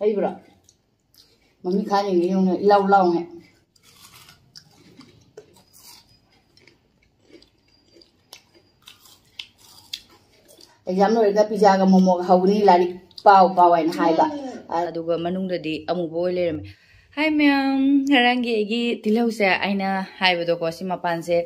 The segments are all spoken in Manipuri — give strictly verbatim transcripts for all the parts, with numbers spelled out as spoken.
ꯍꯩꯕ꯭ꯔꯣ? ꯃꯃꯤꯠ ꯈꯥ ꯌꯦꯡꯉꯦ, ꯌꯦꯡꯉꯦ, ꯏꯂꯥꯎ ꯂꯥꯎꯉꯦ꯫ ꯑꯦꯛꯖꯥꯝ ꯂꯣꯏꯔꯒ ꯄꯤꯖꯥꯒ ꯃꯣꯃꯣꯒ ꯍꯧꯒꯅꯤ, ꯂꯥꯏꯔꯤꯛ ꯄꯥꯎ ꯄꯥꯎ ꯍꯥꯏꯅ ꯍꯥꯏꯕ꯫ ꯑꯗꯨꯒ ꯃꯅꯨꯡꯗꯗꯤ ꯑꯃꯨꯕ ꯑꯣꯏ ꯂꯩꯔꯝꯃꯦ꯫ ꯍꯥꯏ ꯃꯌꯥꯝ, ꯉꯔꯥꯡꯒꯤ ꯑꯩꯒꯤ ꯇꯤꯜꯍꯧꯁꯦ ꯑꯩꯅ ꯍꯥꯏꯕꯗꯣꯀꯣ, ꯁꯤ ꯃꯄꯥꯟꯁꯦ,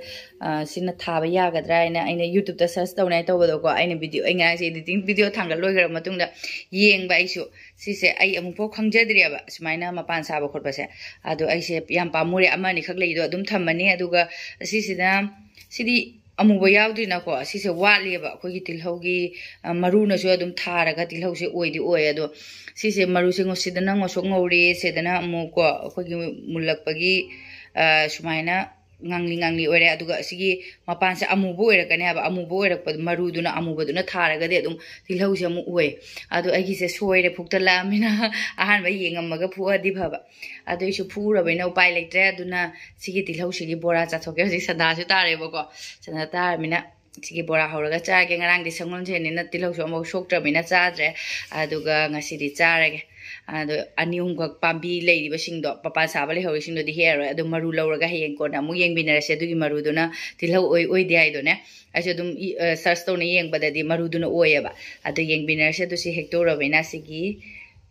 ꯑ, ꯁꯤꯅ ꯊꯥꯕ ꯌꯥꯒꯗ꯭ꯔꯥ ꯍꯥꯏꯅ ꯑꯩꯅ YouTube-ꯇ search ꯇꯧꯅꯤꯡꯉꯥꯏ ꯇꯧꯕꯗꯣꯀꯣ, ꯑꯩꯅ video, ꯑꯩ ꯉꯔꯥꯡꯁꯦ editing video ꯊꯥꯡꯒꯠ ꯂꯣꯏꯈ꯭ꯔ ꯃꯇꯨꯡꯗ ꯌꯦꯡꯕ ꯑꯩꯁꯨ꯫ ꯁꯤꯁꯦ ꯑꯩ ꯑꯃꯨꯛꯐꯥꯎ ꯈꯪꯖꯗ꯭ꯔꯤꯑꯕ, ꯁꯨꯃꯥꯏꯅ ꯃꯄꯥꯟ ꯁꯥꯕ ꯈꯣꯠꯄꯁꯦ꯫ ꯑꯗꯣ ꯑꯩꯁꯦ ꯌꯥꯝ ꯄꯥꯝꯃꯨꯔꯦ, ꯑꯃ ꯑꯅꯤꯈꯛ ꯂꯩꯗꯣ ꯑꯗꯨꯝ ꯊꯝꯃꯅꯤ꯫ ꯑꯗꯨꯒ ꯁꯤꯁꯤꯅ, ꯁꯤꯗꯤ ꯑꯃꯨꯕ ꯌꯥꯎꯗ꯭ꯔꯤꯅꯀꯣ, ꯁꯤꯁꯦ ꯋꯥꯠꯂꯤꯑꯕ ꯑꯩꯈꯣꯏꯒꯤ ꯇꯤꯜꯍꯧꯒꯤ, ꯑ, ꯃꯔꯨꯅꯁꯨ ꯑꯗꯨꯝ ꯊꯥꯔꯒ ꯇꯤꯜꯍꯧꯁꯦ ꯑꯣꯏꯗꯤ ꯑꯣꯏ꯫ ꯑꯗꯣ ꯁꯤꯁꯦ ꯃꯔꯨꯁꯦ ꯉꯧ-, ꯁꯤꯗꯅ ꯉꯧꯁꯣꯛ ꯉꯧꯔꯦ, ꯁꯤꯗꯅ ꯑꯃꯨꯛꯀꯣ ꯑꯩꯈꯣꯏꯒꯤ ꯃꯨꯜꯂꯛꯄꯒꯤ, ꯑ, ꯁꯨꯃꯥꯏꯅ ꯉꯥꯡꯂꯤ ꯉꯥꯡꯂꯤ ꯑꯣꯏꯔꯦ꯫ ꯑꯗꯨꯒ ꯑꯁꯤꯒꯤ ꯃꯄꯥꯟꯁꯦ ꯑꯃꯨꯕ ꯑꯣꯏꯔꯛꯀꯅꯦ ꯍꯥꯏꯕ, ꯑꯃꯨꯕ ꯑꯣꯏꯔꯛꯄ ꯃꯔꯨꯗꯨꯅ, ꯑꯃꯨꯕꯗꯨꯅ ꯊꯥꯔꯒꯗꯤ ꯑꯗꯨꯝ ꯇꯤꯜꯍꯧꯁꯦ ꯑꯃꯨꯛ ꯑꯣꯏ꯫ ꯑꯗꯣ ꯑꯩꯒꯤꯁꯦ ꯁꯣꯏꯔꯦ, ꯐꯨꯛꯇꯠꯂꯛꯑꯃꯤꯅ ꯑꯍꯥꯟꯕ ꯌꯦꯡꯉꯝꯃꯒ ꯐꯨꯛꯑꯗꯤ ꯐꯕ꯫ ꯑꯗꯨ ꯑꯩꯁꯨ ꯐꯨꯔꯕꯅꯤꯅ ꯎꯄꯥꯏ ꯂꯩꯇ꯭ꯔꯦ꯫ ꯑꯗꯨꯅ ꯁꯤꯒꯤ ꯇꯤꯜꯍꯧꯁꯤꯒꯤ ꯕꯣꯔꯥ ꯆꯥꯊꯣꯛꯀꯦ꯫ ꯍꯧꯖꯤꯛ ꯁꯟꯗꯥꯁꯨ ꯇꯥꯔꯦꯕꯀꯣ, ꯁꯟꯗꯥ ꯇꯥꯔꯕꯅꯤꯅ ꯁꯤꯒꯤ ꯕꯣꯔꯥ ꯍꯧꯔꯒ ꯆꯥꯒꯦ꯫ ꯉꯔꯥꯡꯗꯤ ꯁꯪꯒꯣꯝ ꯁꯦꯟꯅꯤꯅ ꯇꯤꯜꯍꯧꯁꯨ ꯑꯃꯐꯥꯎ ꯁꯣꯛꯇ꯭ꯔꯕꯅꯤꯅ ꯆꯥꯗ꯭ꯔꯦ꯫ ꯑꯗꯨꯒ ꯉꯁꯤꯗꯤ ꯆꯥꯔꯒꯦ꯫ ꯑꯗꯣ ꯑꯅꯤ ꯑꯍꯨꯝꯈꯛ ꯄꯥꯝꯕꯤ ꯂꯩꯔꯤꯕꯁꯤꯡꯗꯣ, ꯃꯄꯥꯟ ꯁꯥꯕ ꯂꯩꯍꯧꯔꯤꯁꯤꯡꯗꯨꯗꯤ ꯍꯦꯛꯑꯔꯣꯏ꯫ ꯑꯗꯨ ꯃꯔꯨ ꯂꯧꯔꯒ ꯍꯌꯦꯡ ꯀꯣꯟꯅ ꯑꯃꯨꯛ ꯌꯦꯡꯃꯤꯟꯅꯔꯁꯦ꯫ ꯑꯗꯨꯒꯤ ꯃꯔꯨꯗꯨꯅ ꯇꯤꯜꯍꯧ ꯑꯣꯏ ꯑꯣꯏꯗꯦ ꯍꯥꯏꯗꯣꯅꯦ꯫ ꯑꯩꯁꯨ ꯑꯗꯨꯝ ꯏ-, ꯑ, search ꯇꯧꯅ ꯌꯦꯡꯕꯗꯗꯤ ꯃꯔꯨꯗꯨꯅ ꯑꯣꯏꯌꯦꯕ꯫ ꯑꯗꯨ ꯌꯦꯡꯃꯤꯟꯅꯔꯁꯦ꯫ ꯑꯗꯨ ꯁꯤ ꯍꯦꯛꯇꯣꯛꯎꯔꯕꯅꯤꯅ ꯁꯤꯒꯤ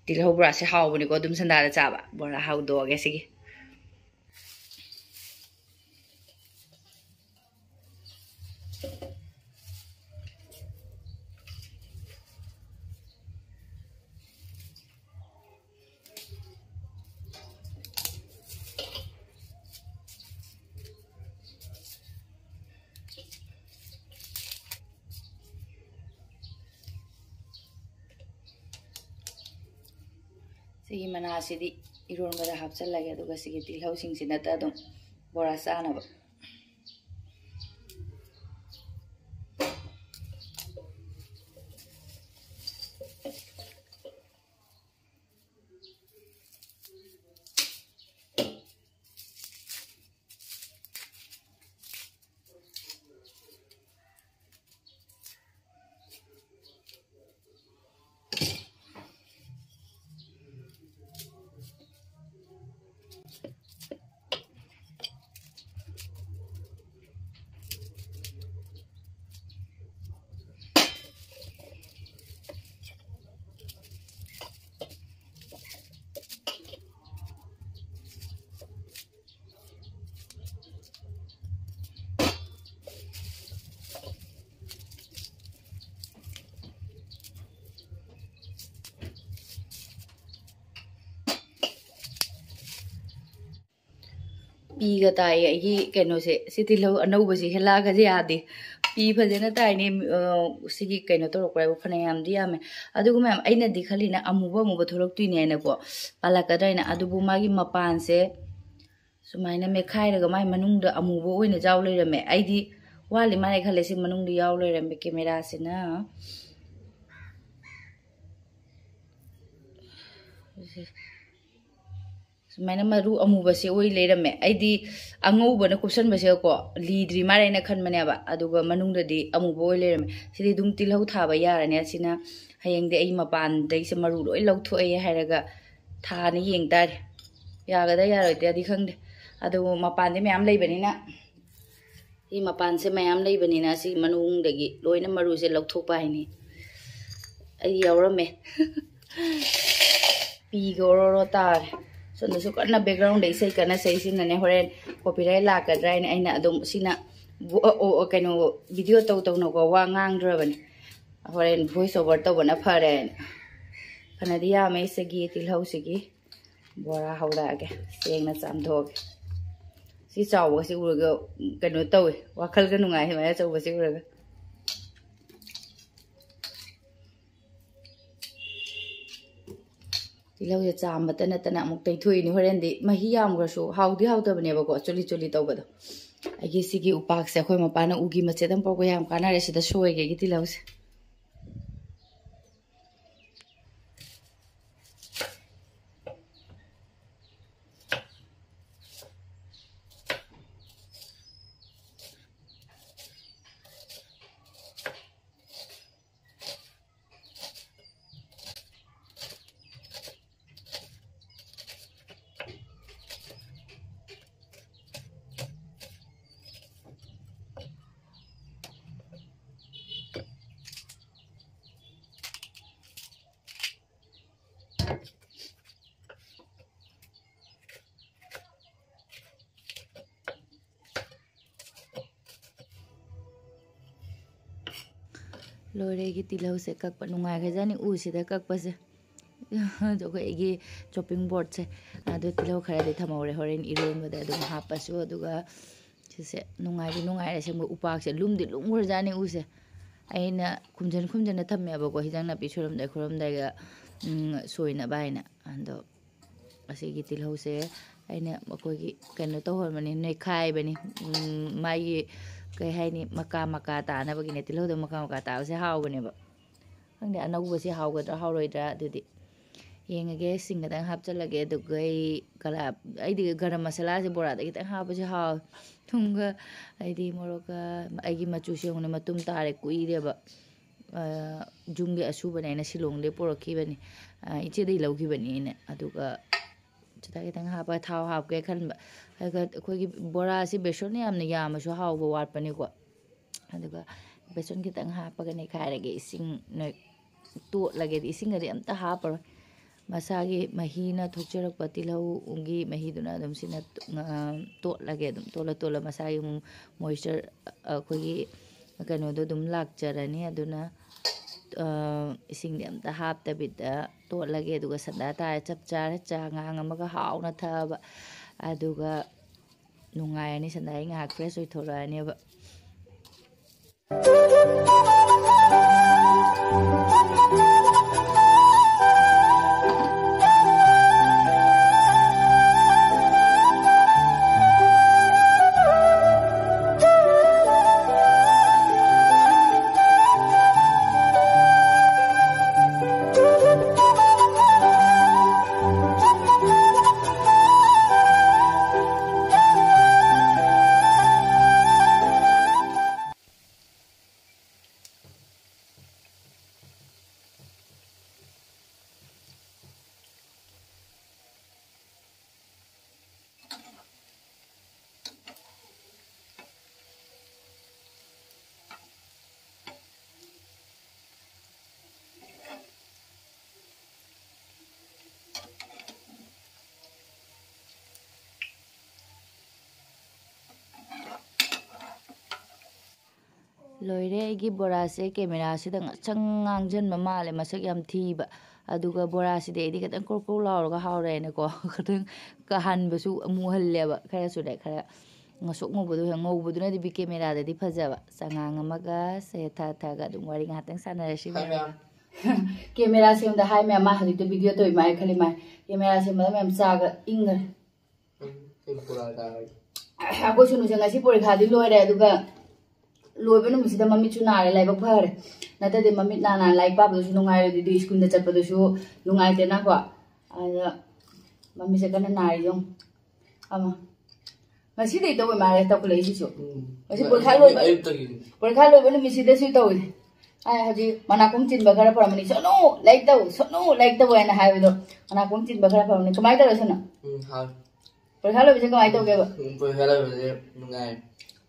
ꯇꯤꯜꯍꯧ ꯕꯣꯔꯥꯁꯦ ꯍꯥꯎꯕꯅꯤꯀꯣ, ꯑꯗꯨꯝ ꯁꯟꯗꯥꯗ ꯆꯥꯕ꯫ ꯕꯣꯔꯥ ꯍꯧꯗꯣꯛꯑꯒꯦ ꯁꯤꯒꯤ꯫ ꯁꯤꯒꯤ ꯃꯅꯥꯁꯤꯗꯤ ꯏꯔꯣꯟꯕꯗ ꯍꯥꯞꯆꯜꯂꯒꯦ, ꯑꯗꯨꯒ ꯁꯤꯒꯤ ꯇꯤꯜꯍꯧꯁꯤꯡꯁꯤꯅ ꯑꯗꯨꯝ ꯕꯣꯔꯥ ꯆꯥꯅꯕ꯫ ꯄꯤꯒ ꯇꯥꯏꯌꯦ ꯑꯩꯒꯤ ꯀꯩꯅꯣꯁꯦ꯫ ꯁꯤ ꯇꯤꯜꯍꯧ ꯑꯅꯧꯕꯁꯦ ꯍꯦꯜꯂꯛꯑꯒꯗꯤ ꯌꯥꯗꯦ꯫ ꯄꯤ ꯐꯖꯅ ꯇꯥꯏꯅꯦ꯫ ꯑ, ꯁꯤꯒꯤ ꯀꯩꯅꯣ ꯇꯧꯔꯛꯄ ꯍꯥꯏꯕꯨ ꯐꯅꯌꯥꯝꯗꯤ ꯌꯥꯝꯃꯦ꯫ ꯑꯗꯨꯒ ꯃꯌꯥꯝ, ꯑꯩꯅꯗꯤ ꯈꯜꯂꯤꯅ ꯑꯃꯨꯕ ꯑꯃꯨꯕ ꯊꯣꯛꯂꯛꯇꯣꯏꯅꯦ ꯍꯥꯏꯅꯀꯣ, ꯄꯥꯜꯂꯛꯀꯗ꯭ꯔꯥ ꯍꯥꯏꯅ꯫ ꯑꯗꯨꯕꯨ ꯃꯥꯒꯤ ꯃꯄꯥꯟꯁꯦ ꯁꯨꯃꯥꯏꯅ ꯃꯦꯠꯈꯥꯏꯔꯒ ꯃꯥꯏ ꯃꯅꯨꯡꯗ ꯑꯃꯨꯕ ꯑꯣꯏꯅ ꯌꯥꯎ ꯂꯩꯔꯝꯃꯦ꯫ ꯑꯩꯗꯤ ꯋꯥꯠꯂꯤ ꯃꯥꯜꯂꯦ ꯈꯜꯂꯦ, ꯁꯤ ꯃꯅꯨꯡꯗ ꯌꯥꯎ ꯂꯩꯔꯝꯃꯦ꯫ ꯀꯦꯃꯦꯔꯥꯁꯤꯅ ꯁꯨꯃꯥꯏꯅ ꯃꯔꯨ ꯑꯃꯨꯕꯁꯦ ꯑꯣꯏ ꯂꯩꯔꯝꯃꯦ꯫ ꯑꯩꯗꯤ ꯑꯉꯧꯕꯅ ꯀꯨꯞꯁꯟꯕꯁꯦꯀꯣ, ꯂꯤꯗ꯭ꯔꯤ ꯃꯥꯜꯂꯦꯅ ꯈꯟꯕꯅꯦꯕ, ꯑꯗꯨꯒ ꯃꯅꯨꯡꯗꯗꯤ ꯑꯃꯨꯕ ꯑꯣꯏ ꯂꯩꯔꯝꯃꯦ꯫ ꯁꯤꯗꯤ ꯑꯗꯨꯝ ꯇꯤꯜꯍꯧ ꯊꯥꯕ ꯌꯥꯔꯅꯤ꯫ ꯑꯁꯤꯅ ꯍꯌꯦꯡꯗꯤ ꯑꯩ ꯃꯄꯥꯟꯗꯩꯁꯦ ꯃꯔꯨ ꯂꯣꯏ ꯂꯧꯊꯣꯛꯑꯦ ꯍꯥꯏꯔꯒ ꯊꯥꯅ ꯌꯦꯡ ꯇꯥꯔꯦ꯫ ꯌꯥꯒꯗ꯭ꯔꯥ ꯌꯥꯔꯣꯏꯗ꯭ꯔꯗꯤ ꯈꯪꯗꯦ, ꯑꯗꯨꯕꯨ ꯃꯄꯥꯟꯗꯤ ꯃꯌꯥꯝ ꯂꯩꯕꯅꯤꯅ, ꯁꯤ ꯃꯄꯥꯟꯁꯦ ꯃꯌꯥꯝ ꯂꯩꯕꯅꯤꯅ ꯁꯤ ꯃꯅꯨꯡꯗꯒꯤ ꯂꯣꯏꯅ ꯃꯔꯨꯁꯦ ꯂꯧꯊꯣꯛꯄ ꯍꯥꯏꯅꯤ꯫ ꯑꯩ ꯌꯥꯎꯔꯝꯃꯦ꯫ ꯄꯤꯒ ꯑꯣꯔꯣ ꯑꯣꯔꯣ ꯇꯥꯔꯦ꯫ ꯁꯣꯝꯗꯁꯨ ꯀꯟꯅ background ꯏꯁꯩ ꯀꯟꯅ ꯁꯛꯏꯁꯤꯅꯅꯦ, ꯍꯣꯔꯦꯟ copyright ꯂꯥꯛꯀꯗ꯭ꯔꯥ ꯍꯥꯏꯅ ꯑꯩꯅ ꯑꯗꯨꯝ ꯁꯤꯅ ꯕꯣ-, ꯑ, ꯑꯣ, ꯑ, ꯀꯩꯅꯣ, video ꯇꯧ ꯇꯧꯅꯀꯣ ꯋꯥ ꯉꯥꯡꯗ꯭ꯔꯕꯅꯤ꯫ ꯍꯣꯔꯦꯟ voice over ꯇꯧꯕꯅ ꯐꯔꯦ ꯍꯥꯏꯅ꯫ ꯐꯅꯗꯤ ꯌꯥꯝꯃꯦ ꯁꯤꯒꯤ ꯇꯤꯜꯍꯧꯁꯤꯒꯤ꯫ ꯕꯣꯔꯥ ꯍꯧꯔꯛꯑꯒꯦ, ꯆꯦꯡꯅ ꯆꯥꯝꯊꯣꯛꯑꯒꯦ꯫ ꯁꯤ ꯆꯥꯎꯕꯁꯤ ꯎꯔꯒ ꯀꯩꯅꯣ ꯇꯧꯋꯦ, ꯋꯥꯈꯜꯒ ꯅꯨꯡꯉꯥꯏ, ꯁꯨꯃꯥꯏꯅ ꯑꯆꯧꯕꯁꯤ ꯎꯔꯒ꯫ ꯇꯤꯜꯍꯧꯁꯦ ꯆꯥꯝꯕꯇ ꯅꯠꯇꯅ ꯑꯃꯨꯛ ꯇꯩꯊꯣꯛꯏꯅꯤ꯫ ꯍꯣꯔꯦꯟꯗꯤ ꯃꯍꯤ ꯌꯥꯝꯈ꯭ꯔꯁꯨ ꯍꯥꯎꯗꯤ ꯍꯥꯎꯇꯕꯅꯦꯕꯀꯣ, ꯆꯨꯂꯤ ꯆꯨꯂꯤ ꯇꯧꯕꯗꯣ꯫ ꯑꯩꯒꯤ ꯁꯤꯒꯤ ꯎꯄꯥꯛꯁꯦ ꯑꯩꯈꯣꯏ ꯃꯄꯥꯅ ꯎꯒꯤ ꯃꯆꯦꯠ ꯑꯃ ꯄꯣꯔꯛꯄ ꯌꯥꯝ ꯀꯥꯟꯅꯔꯦ꯫ ꯁꯤꯗ ꯁꯣꯏꯒꯦ ꯑꯩꯒꯤ ꯇꯤꯜꯍꯧꯁꯦ꯫ ꯂꯣꯏꯔꯦ ꯑꯩꯒꯤ ꯇꯤꯜꯍꯧꯁꯦ ꯀꯛꯄ꯫ ꯅꯨꯡꯉꯥꯏꯈ꯭ꯔꯖꯥꯠꯅꯤ ꯎꯁꯤꯗ ꯀꯛꯄꯁꯦ꯫ ꯑꯗꯣ ꯑꯩꯈꯣꯏ ꯑꯩꯒꯤ ꯆꯣꯞꯄꯤꯡ ꯕꯣꯔꯗꯁꯦ, ꯑꯗꯨ ꯇꯤꯜꯍꯧ ꯈꯔꯗꯤ ꯊꯝꯍꯧꯔꯦ, ꯍꯣꯔꯦꯟ ꯏꯔꯣꯟꯕꯗ ꯑꯗꯨꯝ ꯍꯥꯞꯄꯁꯨ꯫ ꯑꯗꯨꯒ ꯁꯤꯁꯦ ꯅꯨꯡꯉꯥꯏꯗꯤ ꯅꯨꯡꯉꯥꯏꯔꯦ ꯑꯁꯦꯡꯕ, ꯎꯄꯥꯛꯁꯦ ꯂꯨꯝꯗꯤ ꯂꯨꯝꯈ꯭ꯔꯖꯥꯠꯅꯤ ꯎꯁꯦ꯫ ꯑꯩꯅ ꯈꯨꯝꯖꯤꯟ ꯈꯨꯝꯖꯤꯟꯅ ꯊꯝꯃꯦꯕꯀꯣ, ꯍꯤꯟꯖꯥꯡ ꯅꯥꯄꯤ ꯁꯣꯏꯔꯝꯗꯥꯏ ꯈꯣꯠꯂꯝꯗꯥꯏꯒ, ꯎꯝ, ꯁꯣꯏꯅꯕ ꯍꯥꯏꯅ꯫ ꯑꯗꯣ ꯑꯁꯤꯒꯤ ꯇꯤꯜꯍꯧꯁꯦ ꯑꯩꯅ ꯑꯩꯈꯣꯏꯒꯤ ꯀꯩꯅꯣ ꯇꯧꯍꯟꯕꯅꯤ, ꯅꯣꯏꯈꯥꯏꯕꯅꯤ꯫ ꯎꯝ, ꯃꯥꯒꯤ ꯀꯩ ꯍꯥꯏꯅꯤ, ꯃꯀꯥ ꯃꯀꯥ ꯇꯥꯅꯕꯒꯤꯅꯦ꯫ ꯇꯤꯜꯍꯧꯗ ꯃꯀꯥ ꯃꯀꯥ ꯇꯥꯕꯁꯦ ꯍꯥꯎꯕꯅꯦꯕ꯫ ꯈꯪꯗꯦ, ꯑꯅꯧꯕꯁꯦ ꯍꯥꯎꯒꯗ꯭ꯔꯥ ꯍꯥꯎꯔꯣꯏꯗ꯭ꯔꯥ ꯑꯗꯨꯗꯤ ꯌꯦꯡꯉꯒꯦ꯫ ꯁꯤꯡ ꯈꯤꯇꯪ ꯍꯥꯞꯆꯤꯜꯂꯒꯦ, ꯑꯗꯨꯒ ꯑꯩ ꯀꯂꯥ-, ꯑꯩꯗꯤ ꯒꯔꯝ ꯃꯁꯥꯂꯥꯁꯦ ꯕꯣꯔꯥꯗ ꯈꯤꯇꯪ ꯍꯥꯞꯄꯁꯦ ꯍꯥꯎꯋꯦ꯫ ꯊꯨꯝꯒ, ꯍꯥꯏꯗꯤ ꯃꯣꯔꯣꯛꯀ꯫ ꯑꯩꯒꯤ ꯃꯆꯨꯁꯦ ꯌꯦꯡꯉꯨꯅꯦ, ꯃꯇꯨꯝ ꯇꯥꯔꯦ, ꯀꯨꯏꯔꯦꯕ꯫ ꯑ, ꯌꯨꯝꯒꯤ ꯑꯁꯨꯕꯅꯦ, ꯑꯩꯅ ꯁꯤꯂꯣꯡꯗꯒꯤ ꯄꯨꯔꯛꯈꯤꯕꯅꯤ꯫ ꯑ, ꯏꯆꯦꯗꯒꯤ ꯂꯧꯈꯤꯕꯅꯤ ꯑꯩꯅ꯫ ꯑꯗꯨꯒ ꯁꯤꯗ ꯈꯤꯇꯪ ꯍꯥꯞꯄꯒ ꯊꯥꯎ ꯍꯥꯞꯀꯦ ꯈꯟꯕ꯫ ꯑꯗꯨꯒ ꯑꯩꯈꯣꯏꯒꯤ ꯕꯣꯔꯥꯁꯤ ꯕꯦꯁꯣꯟ ꯌꯥꯝꯅ ꯌꯥꯝꯃꯁꯨ ꯍꯥꯎꯕ ꯋꯥꯠꯄꯅꯤꯀꯣ꯫ ꯑꯗꯨꯒ ꯕꯦꯁꯣꯟ ꯈꯤꯇꯪ ꯍꯥꯞꯄꯒ ꯅꯩꯈꯥꯏꯔꯒꯦ꯫ ꯏꯁꯤꯡ ꯅꯣꯏ ꯇꯣꯠꯂꯒꯦ꯫ ꯏꯁꯤꯡꯒꯗꯤ ꯑꯝꯇ ꯍꯥꯞꯄꯔꯣꯏ꯫ ꯃꯁꯥꯒꯤ ꯃꯍꯤꯅ ꯊꯣꯛꯆꯔꯛꯄ ꯇꯤꯜꯍꯧꯒꯤ ꯃꯍꯤꯗꯨꯅ ꯑꯗꯨꯝ ꯁꯤꯅ ꯇꯣꯠꯂꯒꯦ꯫ ꯑꯗꯨꯝ ꯇꯣꯠꯂ ꯇꯣꯠꯂ ꯃꯁꯥꯒꯤ moisture, ꯑꯩꯈꯣꯏꯒꯤ ꯀꯩꯅꯣꯗꯣ ꯑꯗꯨꯝ ꯂꯥꯛꯆꯔꯅꯤ꯫ ꯑꯗꯨꯅ, ꯑ, ꯏꯁꯤꯡꯗꯤ ꯑꯝꯇ ꯍꯥꯞꯇꯕꯤꯗ ꯇꯣꯠꯂꯒꯦ꯫ ꯑꯗꯨꯒ ꯁꯟꯗꯥ ꯇꯥꯔꯦ, ꯆꯞ ꯆꯥꯔꯦ꯫ ꯆꯥꯉꯥꯡ ꯑꯃꯒ ꯍꯥꯎꯅ ꯊꯛꯑꯕ꯫ ꯑꯗꯨꯒ ꯅꯨꯡꯉꯥꯏꯔꯅꯤ꯫ ꯁꯟꯗꯥ ꯑꯩ ꯉꯥꯏꯍꯥꯛ fresh ꯑꯣꯏꯊꯣꯔꯛꯑꯅꯦꯕ꯫ ꯂꯣꯏꯔꯦ ꯑꯩꯒꯤ ꯕꯣꯔꯥꯁꯦ꯫ ꯀꯦꯃꯦꯔꯥꯁꯤꯗ ꯉꯁꯪ ꯉꯥꯡꯁꯤꯟꯕ ꯃꯥꯜꯂꯦ, ꯃꯁꯛ ꯌꯥꯝ ꯊꯤꯕ꯫ ꯑꯗꯨꯒ ꯕꯣꯔꯥꯁꯤꯗꯤ ꯑꯩꯗꯤ ꯈꯤꯇꯪ ꯀ꯭ꯔꯣꯛ ꯀ꯭ꯔꯣꯛ ꯂꯥꯎꯔꯒ ꯍꯥꯎꯔꯦꯅꯀꯣ, ꯈꯤꯇꯪ ꯀꯥꯍꯟꯕꯁꯨ ꯑꯃꯨꯛ ꯍꯜꯂꯦꯕ꯫ ꯈꯔꯁꯨꯅꯦ, ꯈꯔ ꯉꯧꯁꯣꯛ ꯉꯧꯕꯗꯣ ꯍꯦꯛ ꯉꯧꯕꯗꯨꯅꯗꯤ ꯕꯤ ꯀꯦꯃꯦꯔꯥꯗꯗꯤ ꯐꯖꯕ꯫ ꯆꯉꯥꯡ ꯑꯃꯒ ꯁꯦ ꯊꯛ ꯊꯛꯑꯒ ꯑꯗꯨꯝ ꯋꯥꯔꯤ ꯉꯥꯏꯍꯥꯛꯇꯪ ꯁꯥꯟꯅꯔꯁꯤ꯫ ꯍꯥꯏ ꯃꯌꯥꯝ꯫ ꯀꯦꯃꯦꯔꯥ ꯁꯦꯝꯗ ꯍꯥꯏ ꯃꯌꯥꯝ, ꯃꯥ ꯍꯧꯖꯤꯛꯇ ꯚꯤꯗꯤꯑꯣ ꯇꯧꯔꯤ ꯃꯥꯜꯂꯦ ꯈꯜꯂꯤ ꯃꯥ꯫ ꯀꯦꯃꯦꯔꯥ ꯁꯦꯝꯕꯗ ꯃꯌꯥꯝ ꯆꯥꯒ ꯏꯪꯈ꯭ꯔꯦ꯫ ꯎꯝ, ꯑꯩ ꯄꯨꯔꯥ ꯇꯥꯔꯒꯦ꯫ ꯑꯩꯈꯣꯏ ꯁꯨꯅꯨꯁꯦ ꯉꯁꯤ ꯄꯣꯔꯤꯈꯥꯗꯤ ꯂꯣꯏꯔꯦ, ꯑꯗꯨꯒ ꯂꯣꯏꯕ ꯅꯨꯃꯤꯠꯁꯤꯗ ꯃꯃꯤꯠꯁꯨ ꯅꯥꯔꯦ, ꯂꯥꯏꯕꯛ ꯐꯔꯦ꯫ ꯅꯠꯇ꯭ꯔꯗꯤ ꯃꯃꯤꯠ ꯅꯥ ꯅꯥ ꯂꯥꯏꯔꯤꯛ ꯄꯥꯕꯗꯁꯨ ꯅꯨꯡꯉꯥꯏꯔꯣꯏꯗꯣꯏꯗꯤ, ꯁ꯭ꯀꯨꯜꯗ ꯆꯠꯄꯗꯁꯨ ꯅꯨꯡꯉꯥꯏꯇꯦꯅꯀꯣ꯫ ꯑꯗ ꯃꯃꯤꯠꯁꯦ ꯀꯟꯅ ꯅꯥꯔꯤ ꯌꯦꯡꯉꯨ꯫ ꯑꯃ ꯉꯁꯤꯗꯩ ꯇꯧꯕ ꯃꯥꯜꯂꯦ ꯇꯧꯈꯠꯂꯛꯏꯁꯤꯁꯨ꯫ ꯎꯝ꯫ ꯉꯁꯤ ꯄꯣꯔꯤꯈꯥ ꯂꯣꯏꯕ, ꯑꯌꯨꯛꯇꯒꯤ꯫ ꯄꯣꯔꯤꯈꯥ ꯂꯣꯏꯕ ꯅꯨꯃꯤꯠꯁꯤꯗꯁꯨ ꯇꯧꯏ꯫ ꯑꯩ ꯍꯧꯖꯤꯛ ꯃꯅꯥꯀꯣꯡ ꯆꯤꯟꯕ ꯈꯔ ꯐꯔꯝꯃꯅꯤ, "ꯁꯣꯅꯨ, ꯂꯥꯏꯔꯤꯛ ꯇꯧ, ꯁꯣꯅꯨ, ꯂꯥꯏꯔꯤꯛ ꯇꯧ" ꯍꯥꯏꯅ ꯍꯥꯏꯕꯗꯣ ꯃꯅꯥꯀꯣꯡ ꯆꯤꯟꯕ ꯈꯔ ꯐꯔꯝꯃꯅꯤ꯫ ꯀꯃꯥꯏꯅ ꯇꯧꯔꯦ ꯁꯣꯅꯨ? ꯎꯝ, ꯍꯥꯎ꯫ ꯄꯣꯔꯤꯈꯥ ꯂꯣꯏꯕꯁꯦ ꯀꯃꯥꯏꯅ ꯇꯧꯒꯦꯕ? ꯎꯝ, ꯄꯣꯔꯤꯈꯥ ꯂꯣꯏꯕꯁꯦ ꯅꯨꯡꯉꯥꯏ꯫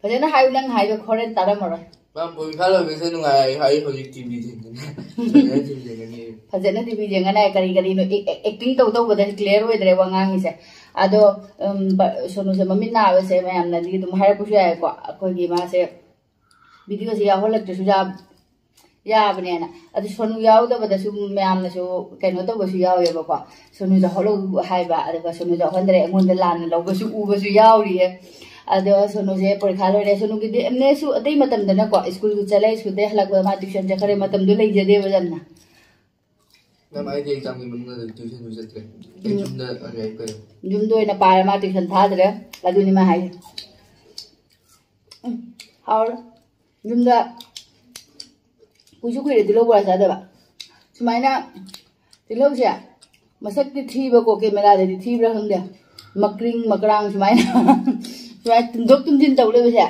ꯐꯖꯅ ꯍꯥꯏꯌꯨ, ꯅꯪ ꯍꯥꯏꯗꯣ ꯍꯣꯔꯦꯟ ꯇꯥꯔꯝꯃꯔꯣꯏ꯫ ꯃꯥ ꯄꯣꯔꯤꯈꯥ ꯂꯣꯏꯕꯁꯦ ꯅꯨꯡꯉꯥꯏ꯫ ꯑꯩ ꯍꯧꯖꯤꯛ ꯇꯤ ꯚꯤ ꯌꯦꯡꯒꯅꯤ꯫ ꯐꯖꯅ ꯇꯤ ꯚꯤ ꯌꯦꯡꯒꯅꯤ꯫ ꯐꯖꯅ ꯇꯤ ꯚꯤ ꯌꯦꯡꯉꯅꯤ꯫ ꯀꯔꯤ ꯀꯔꯤꯅꯣ ꯑꯦꯛ-, ꯑꯦꯛ-, ꯑꯦꯛꯇꯤꯡ ꯇꯧ ꯇꯧꯕꯗ ꯀ꯭ꯂꯤꯌꯥꯔ ꯑꯣꯏꯗ꯭ꯔꯦ ꯋꯥ ꯉꯥꯡꯉꯤꯁꯦ꯫ ꯑꯗꯣ, ꯎꯝ, ꯕ-, ꯁꯣꯅꯨꯁꯦ ꯃꯃꯤꯠ ꯅꯥꯕꯁꯦ ꯃꯌꯥꯝꯅꯗꯤ ꯑꯗꯨꯝ ꯍꯥꯏꯔꯛꯄꯁꯨ ꯌꯥꯏꯀꯣ꯫ ꯑꯩꯈꯣꯏꯒꯤ ꯃꯥꯁꯦ ꯚꯤꯗꯤꯑꯣꯁꯦ ꯌꯥꯎꯍꯜꯂꯛꯇ꯭ꯔꯁꯨ ꯌꯥ-, ꯌꯥꯕꯅꯦꯅ꯫ ꯑꯗꯨ ꯁꯣꯅꯨ ꯌꯥꯎꯗꯕꯗꯁꯨ ꯃꯌꯥꯝꯅꯁꯨ ꯀꯩꯅꯣ ꯇꯧꯕꯁꯨ ꯌꯥꯎꯋꯦꯕꯀꯣ꯫ ꯁꯣꯅꯨ ꯌꯥꯎꯍꯜꯂꯧ ꯍꯥꯏꯕ, ꯑꯗꯨꯒ ꯁꯣꯅꯨ ꯌꯥꯎꯍꯟꯗ꯭ꯔꯦ, ꯑꯩꯉꯣꯟꯗ ꯂꯥꯟꯅ ꯂꯧꯕꯁꯨ ꯎꯕꯁꯨ ꯌꯥꯎꯔꯤꯌꯦ꯫ ꯑꯗꯣ ꯁꯣꯅꯨꯁꯦ ꯄꯔꯤꯈꯥ ꯂꯣꯏꯔꯦ꯫ ꯁꯣꯅꯨꯒꯤꯗꯤ ꯑꯦꯝꯅꯦꯁꯨ ꯑꯇꯩ ꯃꯇꯝꯗꯅꯀꯣ, ꯁ꯭ꯀꯨꯜꯁꯨ ꯆꯠꯂꯦ, ꯁ꯭ꯀꯨꯜꯗꯩ ꯍꯜꯂꯛꯄꯗ ꯃꯥ ꯇ꯭ꯌꯨꯁꯟ ꯆꯠꯈ꯭ꯔꯦ, ꯃꯇꯝꯗꯣ ꯂꯩꯖꯗꯦꯕ ꯌꯥꯝꯅ꯫ ꯅꯪ ꯑꯩꯗꯤ ꯑꯦꯛꯖꯥꯝꯒꯤ ꯃꯅꯨꯡꯗ ꯇ꯭ꯌꯨꯁꯟꯁꯨ ꯆꯠꯇ꯭ꯔꯦ꯫ ꯑꯩ ꯎꯝ꯫ ꯌꯨꯝꯗ ꯑꯣꯏꯅ ꯂꯥꯏꯔꯤꯛ ꯄꯥꯏ꯫ ꯌꯨꯝꯗ ꯑꯣꯏꯅ ꯄꯥꯔꯦ, ꯃꯥ ꯇ꯭ꯌꯨꯁꯟ ꯊꯥꯗ꯭ꯔꯦ꯫ ꯑꯗꯨꯅꯤ ꯃꯥ ꯍꯥꯏꯁꯦ꯫ ꯎꯝ, ꯍꯥꯎꯔꯦ꯫ ꯌꯨꯝꯗ ꯀꯨꯏꯁꯨ ꯀꯨꯏꯔꯦ ꯇꯤꯜꯍꯧ ꯕꯣꯔꯥ ꯆꯥꯗꯕ꯫ ꯁꯨꯃꯥꯏꯅ ꯇꯤꯜꯍꯧꯁꯦ ꯃꯁꯛꯇꯤ ꯊꯤꯕꯀꯣ, ꯀꯦꯃꯦꯔꯥꯗꯗꯤ ꯊꯤꯕ꯭ꯔꯥ ꯈꯪꯗꯦ, ꯃꯀ꯭ꯔꯤꯡ ꯃꯀ꯭ꯔꯥꯡ ꯁꯨꯃꯥꯏꯅ ꯁꯨꯃꯥꯏꯅ ꯇꯨꯝꯊꯣꯛ ꯇꯨꯝꯁꯤꯟ ꯇꯧ ꯂꯩꯕꯁꯦ꯫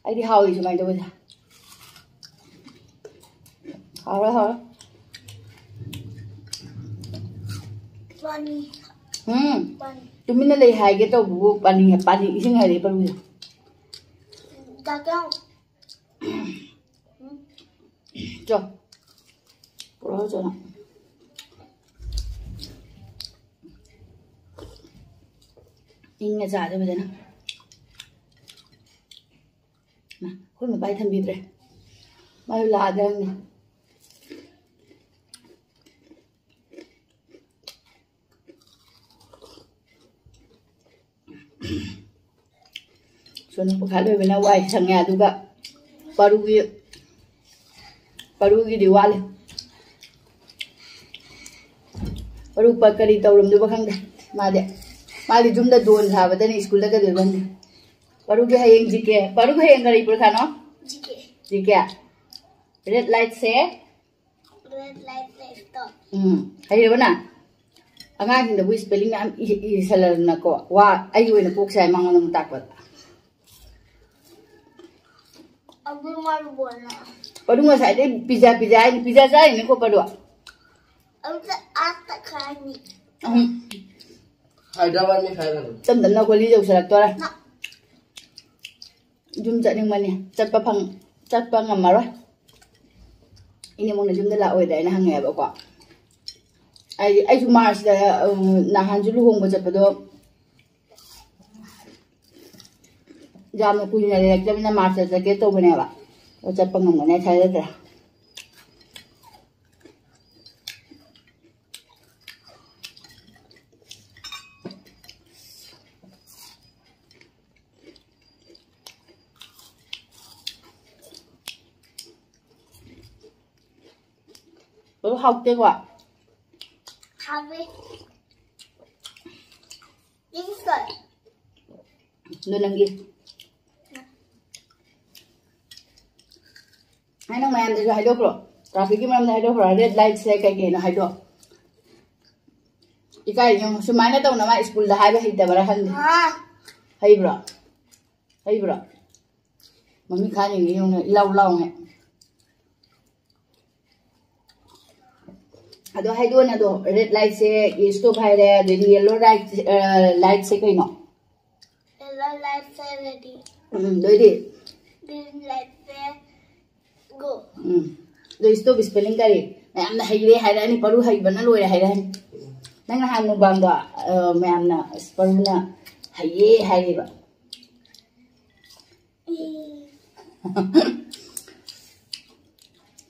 ꯑꯩꯗꯤ ꯍꯥꯎꯏ ꯁꯨꯃꯥꯏꯅ ꯇꯧꯕꯁꯦ꯫ ꯍꯥꯎꯔꯦ, ꯍꯥꯎꯔꯦ꯫ ꯄꯥꯅꯤ꯫ ꯎꯝ꯫ ꯄꯥꯅꯤ꯫ ꯇꯨꯃꯤꯟꯅ ꯂꯩ ꯍꯥꯏꯒꯦ ꯇꯧꯕꯕꯨ ꯄꯥꯅꯤ, ꯄꯥꯅꯤ ꯏꯁꯤꯡ ꯍꯥꯏꯔꯛꯑꯦ ꯄꯔꯨꯁꯦ꯫ ꯗꯥꯛꯇꯔ꯫ ꯆꯣ꯫ ꯄꯨꯔꯛꯑꯣ ꯆꯣ ꯅꯪ꯫ ꯏꯪꯅ ꯆꯥꯁꯦ ꯐꯖꯅ꯫ ꯃꯥ, ꯑꯩꯈꯣꯏ ꯃꯄꯥꯏ ꯊꯝꯕꯤꯗ꯭ꯔꯦ꯫ ꯃꯥꯁꯨ ꯂꯥꯛꯑꯗ꯭ꯔꯥ ꯈꯪꯗꯦ꯫ ꯁꯣꯅꯨ ꯄꯩꯈꯥ ꯂꯣꯏꯕꯅ ꯋꯥꯏ ꯁꯪꯉꯦ꯫ ꯑꯗꯨꯒ ꯄꯔꯨꯒꯤ ꯄꯔꯨꯒꯤꯗꯤ ꯋꯥꯠꯂꯤ꯫ ꯄꯔꯨ ꯄ- ꯀꯔꯤ ꯇꯧꯔꯝꯗꯣꯏꯕ ꯈꯪꯗꯦ꯫ ꯃꯥꯗꯤ ꯃꯥꯗꯤ ꯌꯨꯝꯗ ꯗꯣꯟ ꯁꯥꯕꯗꯅꯤ ꯁ꯭ꯀꯨꯜꯗ ꯀꯩꯗꯧꯕ ꯈꯪꯗꯦ꯫ ꯄꯔꯨꯒꯤ ꯍꯌꯦꯡ ꯖꯤ ꯀꯦ꯫ ꯄꯔꯨꯒꯤ ꯍꯌꯦꯡ ꯀꯔꯤ ꯄꯔꯤꯈꯥꯅꯣ? ꯖꯤ ꯀꯦ꯫ ꯖꯤ ꯀꯦ꯫ ꯔꯦꯠ ꯂꯥꯏꯠꯁꯦ꯫ ꯔꯦꯠ ꯂꯥꯏꯠ ꯂꯩꯇꯣ꯫ ꯎꯝ, ꯍꯩꯔꯕ ꯅꯪ? ꯑꯉꯥꯡꯁꯤꯡꯗꯕꯨ ꯏꯁꯄꯦꯂꯤꯡ ꯃꯌꯥꯝ ꯏ- ꯏꯁꯜꯂꯗꯅꯀꯣ, ꯋꯥ ꯑꯩꯒꯤ ꯑꯣꯏꯅ ꯀꯣꯛꯁꯦ ꯍꯥꯏ ꯃꯉꯣꯟꯗ ꯑꯃꯨꯛ ꯇꯥꯛꯄꯗ꯫ ꯑꯕꯨ ꯃꯥꯔ ꯕꯣꯜꯅ꯫ ꯄꯔꯨ ꯉꯁꯥꯏꯗꯩ ꯄꯤꯖꯥ ꯄꯤꯖꯥ ꯍꯥꯏꯅꯤ꯫ ꯄꯤꯖꯥ ꯆꯥꯔꯤꯅꯤꯀꯣ ꯄꯔꯨ꯫ ꯑꯗꯨꯗ ꯑꯥ ꯇꯛꯈꯥꯏꯅꯤ꯫ ꯎꯝ꯫ ꯍꯥꯏꯗ꯭ꯔꯕꯥꯗ ꯃꯤ ꯈꯥꯏꯔꯒ꯫ ꯇꯞ ꯇꯞꯅ ꯍꯣꯂꯤ ꯌꯧꯁꯜꯂꯛꯇꯣꯔꯦ꯫ ꯅ- ꯌꯨꯝ ꯆꯠꯅꯤꯡꯕꯅꯤ꯫ ꯆꯠꯄ ꯐꯪ ꯆꯠꯄ ꯉꯝꯃꯔꯣꯏ꯫ ꯏꯅꯦ ꯃꯣꯏꯅ ꯌꯨꯝꯗ ꯂꯥꯛꯑꯣꯏꯗ꯭ꯔꯥ ꯍꯥꯏꯅ ꯍꯪꯉꯛꯑꯦꯕꯀꯣ꯫ ꯑꯩ ꯑꯩꯁꯨ ꯃꯥꯔꯁꯇ, ꯎꯝ, ꯅꯍꯥꯟꯁꯨ ꯂꯨꯍꯣꯡꯕ ꯆꯠꯄꯗꯣ ꯌꯥꯝꯅ ꯀꯨꯏꯅ ꯂꯩꯔꯛꯇꯕꯅꯤꯅ ꯃꯥꯔꯁꯇ ꯆꯠꯀꯦ ꯇꯧꯕꯅꯦꯕ꯫ ꯑꯗꯣ ꯆꯠꯄ ꯉꯝꯒꯅꯤ ꯊꯥꯖꯗ꯭ꯔꯦ꯫ ꯑꯗꯨ ꯍꯥꯎꯇꯦꯀꯣ? ꯍꯥꯎꯋꯦ꯫ ꯏꯪꯁꯣꯏ꯫ ꯑꯗꯨ ꯅꯪꯒꯤ꯫ ꯑꯩ ꯅꯪ ꯃꯌꯥꯝꯗꯁꯨ ꯍꯥꯏꯗꯣꯛꯈ꯭ꯔꯣ꯫ ꯇ꯭ꯔꯥꯐꯤꯛꯀꯤ ꯃꯔꯝꯗ ꯍꯥꯏꯗꯣꯛꯈ꯭ꯔꯣ꯫ ꯔꯦꯠ ꯂꯥꯏꯠꯁꯦ ꯀꯩ ꯀꯩꯅꯣ ꯍꯥꯏꯗꯣꯛ꯫ ꯏꯀꯥꯏ ꯌꯦꯡꯉꯨ꯫ ꯁꯨꯃꯥꯏꯅ ꯇꯧꯅ ꯃꯥ ꯁ꯭ꯀꯨꯜꯗ ꯍꯥꯏꯕ ꯍꯩꯇꯕ꯭ꯔꯥ ꯈꯪꯗꯦ꯫ ꯍꯩꯕ꯭ꯔꯣ? ꯍꯩꯕ꯭ꯔꯣ? ꯃꯃꯤꯠ ꯈꯥ ꯌꯦꯡꯉꯦ ꯌꯦꯡꯉꯨꯅꯦ, ꯏꯂꯥꯎ ꯂꯥꯎꯉꯩ꯫ ꯑꯗꯣ ꯍꯥꯏꯗꯣꯛꯑꯣꯅꯦ ꯑꯗꯣ, ꯔꯦꯠ ꯂꯥꯏꯠꯁꯦ ꯁ꯭ꯇꯣꯞ ꯍꯥꯏꯔꯦ, ꯑꯗꯩꯗꯤ ꯌꯦꯜꯂꯣ ꯂꯥꯏꯠ, ꯑ, ꯂꯥꯏꯠꯁꯦ ꯀꯩꯅꯣ? Yellow ꯂꯥꯏꯠꯁꯦ ready. ꯎꯝ, ꯑꯗꯩꯗꯤ? ꯒ꯭ꯔꯤꯟ ꯂꯥꯏꯠꯁꯦ ꯒꯣ꯫ ꯎꯝ꯫ ꯑꯗꯣ ꯁ꯭ꯇꯣꯞ ꯁ꯭ꯄꯦꯂꯤꯡ ꯀꯔꯤ? ꯃꯌꯥꯝꯅ ꯍꯩꯔꯦ ꯍꯥꯏꯔꯛꯑꯅꯤ, ꯄꯔꯨ ꯍꯩꯕꯅ ꯂꯣꯏꯔꯦ ꯍꯥꯏꯔꯛꯑꯅꯤ꯫ ꯅꯪ ꯅꯍꯥꯟ ꯃꯨꯛꯕꯥꯡꯗꯣ, ꯑ, ꯃꯌꯥꯝꯅ ꯑꯁ ꯄꯔꯨꯅ ꯍꯩꯌꯦ ꯍꯥꯏꯔꯦꯕ꯫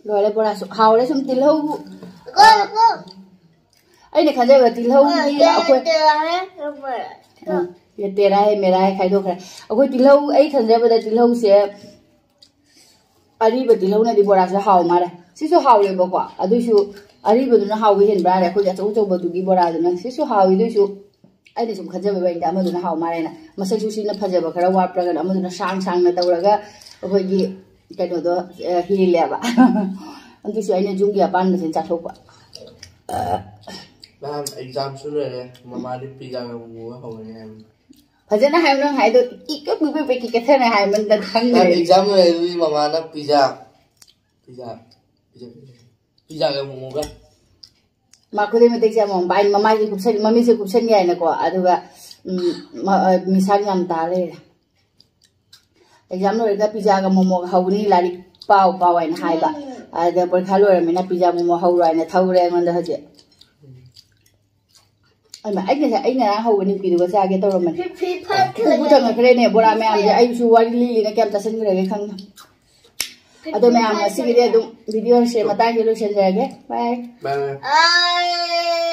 ꯂꯣꯏꯔꯦ ꯕꯣꯔꯥꯁꯨ꯫ ꯍꯥꯎꯔꯦ ꯁꯨꯝ ꯇꯤꯜꯍꯧ꯫ ꯀꯣ, ꯀꯣ꯫ ꯑꯩꯅ ꯈꯟꯖꯕ ꯇꯤꯜꯍꯧꯒꯤ ꯑ, ꯑꯩꯈꯣꯏ ꯇꯦꯔꯥ ꯍꯥꯏ, ꯇꯦꯔꯥ ꯍꯥꯏ꯫ ꯑ, ꯌꯦ ꯇꯦꯔꯥ ꯍꯦ ꯃꯦꯔꯥ ꯍꯦ ꯈꯥꯏꯗꯣꯛꯈ꯭ꯔꯦ꯫ ꯑꯩꯈꯣꯏ ꯇꯤꯜꯍꯧ, ꯑꯩ ꯈꯟꯖꯕꯗ ꯇꯤꯜꯍꯧꯁꯦ ꯑꯔꯤꯕ ꯇꯤꯜꯍꯧꯅꯗꯤ ꯕꯣꯔꯥꯁꯦ ꯍꯥꯎ ꯃꯥꯜꯂꯦ꯫ ꯁꯤꯁꯨ ꯍꯥꯎꯋꯦꯕꯀꯣ, ꯑꯗꯨꯏꯁꯨ ꯑꯔꯤꯕꯗꯨꯅ ꯍꯥꯎꯕ ꯍꯦꯟꯕ꯭ꯔꯥ ꯍꯥꯏꯔꯦ꯫ ꯑꯩꯈꯣꯏꯒꯤ ꯑꯆꯧ ꯑꯆꯧꯕꯗꯨꯒꯤ ꯕꯣꯔꯥꯗꯨꯅ ꯁꯤꯁꯨ ꯍꯥꯎꯋꯤ, ꯑꯗꯨꯏꯁꯨ ꯑꯩꯅ ꯁꯨꯝ ꯈꯟꯖꯕꯒꯤ ꯋꯥꯔꯤꯗ ꯑꯃꯗꯨꯅ ꯍꯥꯎ ꯃꯥꯜꯂꯦꯅ꯫ ꯃꯁꯛꯁꯨ ꯁꯤꯅ ꯐꯖꯕ ꯈꯔ ꯋꯥꯠꯄ꯭ꯔꯒꯅ ꯑꯃꯗꯨꯅ ꯁꯥꯡ ꯁꯥꯡꯅ ꯇꯧꯔꯒ ꯑꯩꯈꯣꯏꯒꯤ ꯀꯩꯅꯣꯗꯣ, ꯑ, ꯍꯦꯜꯂꯦꯕ꯫ ꯑꯗꯨꯁꯨ ꯑꯩꯅ ꯌꯨꯝꯒꯤ ꯑꯄꯥꯟꯕꯁꯤꯅ ꯆꯥꯊꯣꯛꯄ꯫ ꯃꯌꯥꯝ ꯑꯦꯛꯖꯥꯝꯁꯨ ꯂꯣꯏꯔꯦ, ꯃꯃꯥꯗꯤ ꯄꯤꯖꯥꯒ ꯃꯣꯃꯣꯒ ꯍꯧꯔꯅꯤ ꯍꯥꯏꯕꯅꯤ꯫ ꯐꯖꯅ ꯍꯥꯏꯌꯨ, ꯅꯪ ꯍꯥꯏꯗꯣ ꯏꯀ ꯄꯤꯛ ꯄꯤꯛ ꯄꯤꯛ ꯀꯦꯊꯅ ꯍꯥꯏꯃꯟꯗ ꯃꯌꯥꯝ ꯈꯪꯗ꯭ꯔꯦ꯫ ꯑꯦꯛꯖꯥꯝ ꯂꯣꯏꯔꯦ ꯑꯗꯨꯗꯤ ꯃꯃꯥꯅ ꯄꯤꯖꯥ ꯄꯤꯖꯥ ꯄꯤꯖꯥ ꯄꯤꯖꯥꯒ ꯃꯣꯃꯣꯒ ꯃꯥ ꯈꯨꯗꯩ ꯃꯇꯦꯛꯁꯦ ꯑꯃꯃꯝ ꯄꯥꯏ, ꯃꯃꯥꯏꯁꯦ ꯀꯨꯞꯁꯟ, ꯃꯃꯤꯠꯁꯦ ꯀꯨꯞꯁꯟꯒꯦ ꯍꯥꯏꯅꯀꯣ꯫ ꯑꯗꯨꯒ ꯎꯝ, ꯃ-, ꯑ, ꯃꯤꯁꯥꯡ ꯌꯥꯝ ꯇꯥ ꯂꯩꯔꯦ꯫ ꯑꯦꯛꯖꯥꯝ ꯂꯣꯏꯔꯒ ꯄꯤꯖꯥꯒ ꯃꯣꯃꯣꯒ ꯍꯧꯅꯤ, ꯂꯥꯏꯔꯤꯛ ꯄꯥꯎ ꯄꯥꯎ ꯍꯥꯏꯅ ꯍꯥꯏꯕ꯫ ꯑꯗ ꯄꯔꯤꯈꯥ ꯂꯣꯏꯔꯕꯅꯤꯅ ꯄꯤꯖꯥ ꯃꯣꯃꯣ ꯍꯧꯔꯣ ꯍꯥꯏꯅ ꯊꯧꯔꯦ ꯑꯩꯉꯣꯟꯗ ꯍꯧꯖꯤꯛ꯫ ꯑꯩꯅ ꯑꯩ ꯉꯔꯥꯡ ꯍꯧꯕ ꯅꯨꯄꯤꯗꯨꯒ ꯆꯥꯒꯦ ꯇꯧꯔꯝꯕꯅꯤ꯫ ꯎꯕꯨ ꯊꯪꯉꯛꯈ꯭ꯔꯦꯅꯦ ꯕꯣꯔꯥ ꯃꯌꯥꯝꯁꯦ꯫ ꯑꯩꯁꯨ ꯋꯥꯔꯤ ꯂꯤꯂꯤꯅ ꯀꯌꯥꯝ ꯆꯥꯁꯤꯟꯈ꯭ꯔꯒꯦ ꯈꯪꯗꯦ꯫ ꯑꯗꯣ ꯃꯌꯥꯝ, ꯉꯁꯤꯒꯤꯗꯤ ꯑꯗꯨꯝ ꯚꯤꯗꯤꯑꯣꯁꯦ ꯃꯇꯥꯡꯁꯦ ꯂꯣꯏꯁꯤꯟꯖꯔꯒꯦ꯫ ꯕꯥꯏ꯫ ꯕꯥꯏ ꯕꯥꯏ꯫